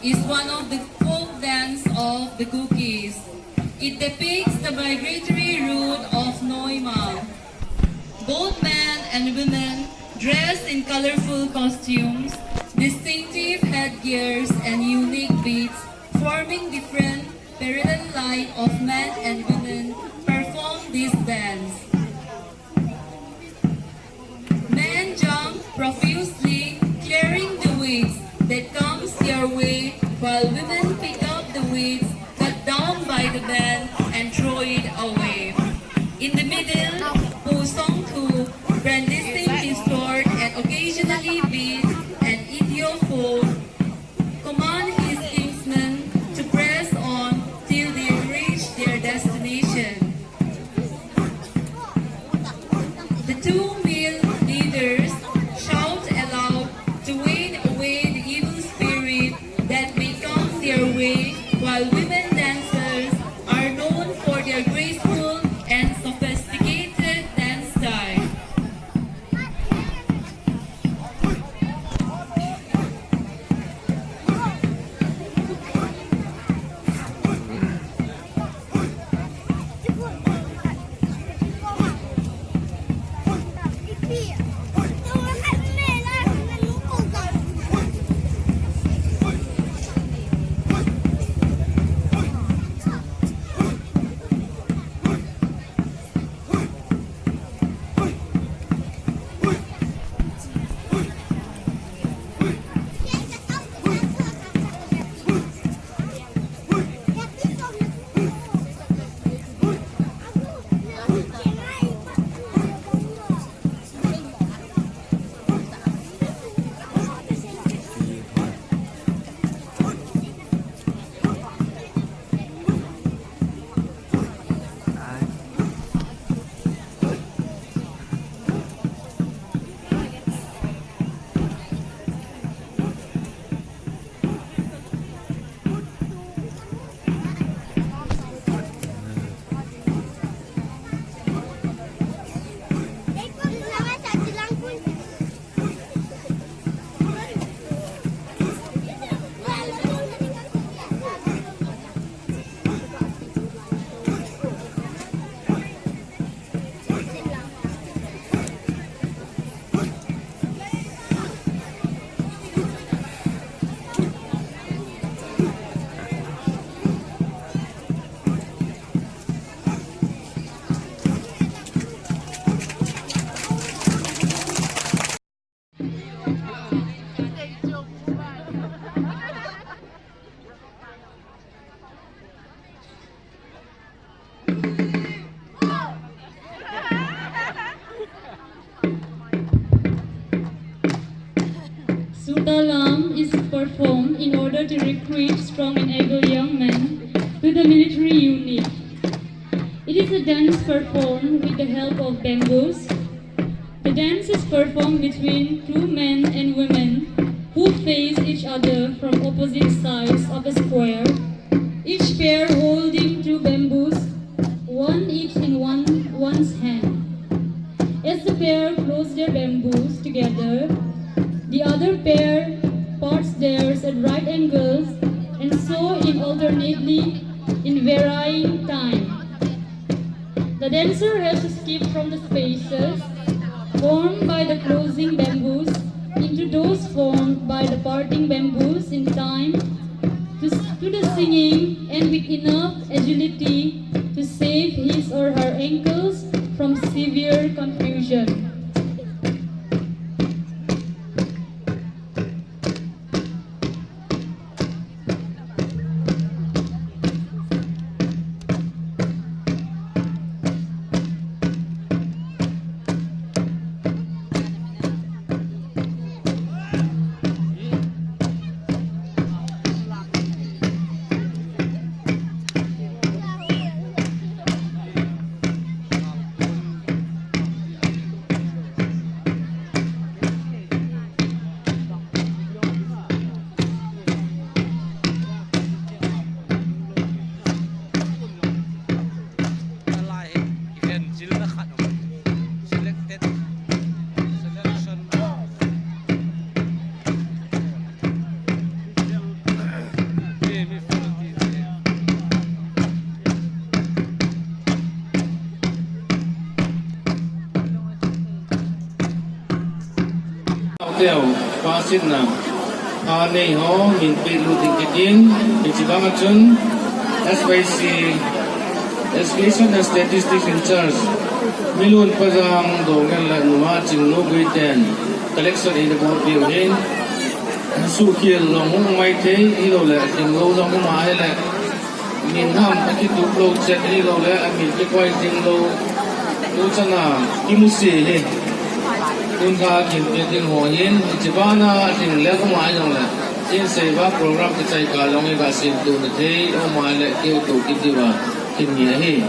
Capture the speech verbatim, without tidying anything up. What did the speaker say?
is one of the folk dance of the Kukis. It depicts the migratory route of Noima. Both men and women dressed in colorful costumes, distinctive headgears, and unique beats, forming different parallel line of men and women perform this dance. Men jump profusely, clearing the weeds that comes their way, while women pick up the weeds cut down by the men and throw it away. In the middle, Pu Songthu, brandishing his sword and occasionally beat an idiophone, command his kinsmen to press on till they reach their destination. The two male leaders shout aloud to wade away the evil spirit that may come their way, while women dancers are known for their graceful and sophisticated dance style. Sutalam is performed in order to recruit strong and able young men to the military unit. It is a dance performed with the help of bamboos. The dance is performed between two men and women who face each other from opposite sides of a square, each pair holding two bamboos, one each in one, one's hand. As the pair close their bamboos together, the other pair parts theirs at right angles, and so in alternately in varying time. The dancer has to skip from the spaces formed by the closing bamboos into those formed by the parting bamboos in time to, to the singing, and with enough agility to save his or her ankles from severe confusion. Sitna. Anei ho min pehlut ding kitin, hiche banga chun S Y C, Education and Statistics in Charge, Milun Pajang Doungel le Numa Chingnu Guiten collection eina bolpeh u ahin, suhkhel jong hung maithei, ahilouleh lhinglou jong hung ahile, min ham akitup lou chet ahilouleh amin kikoi ding lou, tuchana kimusit hi. Tun kha kipe ding ho hin, hiche bana lhinglel um ahijongle, insei uva program kichai kah jong hi gasem tona thei um ahile keuto kitiuva kinei ahi.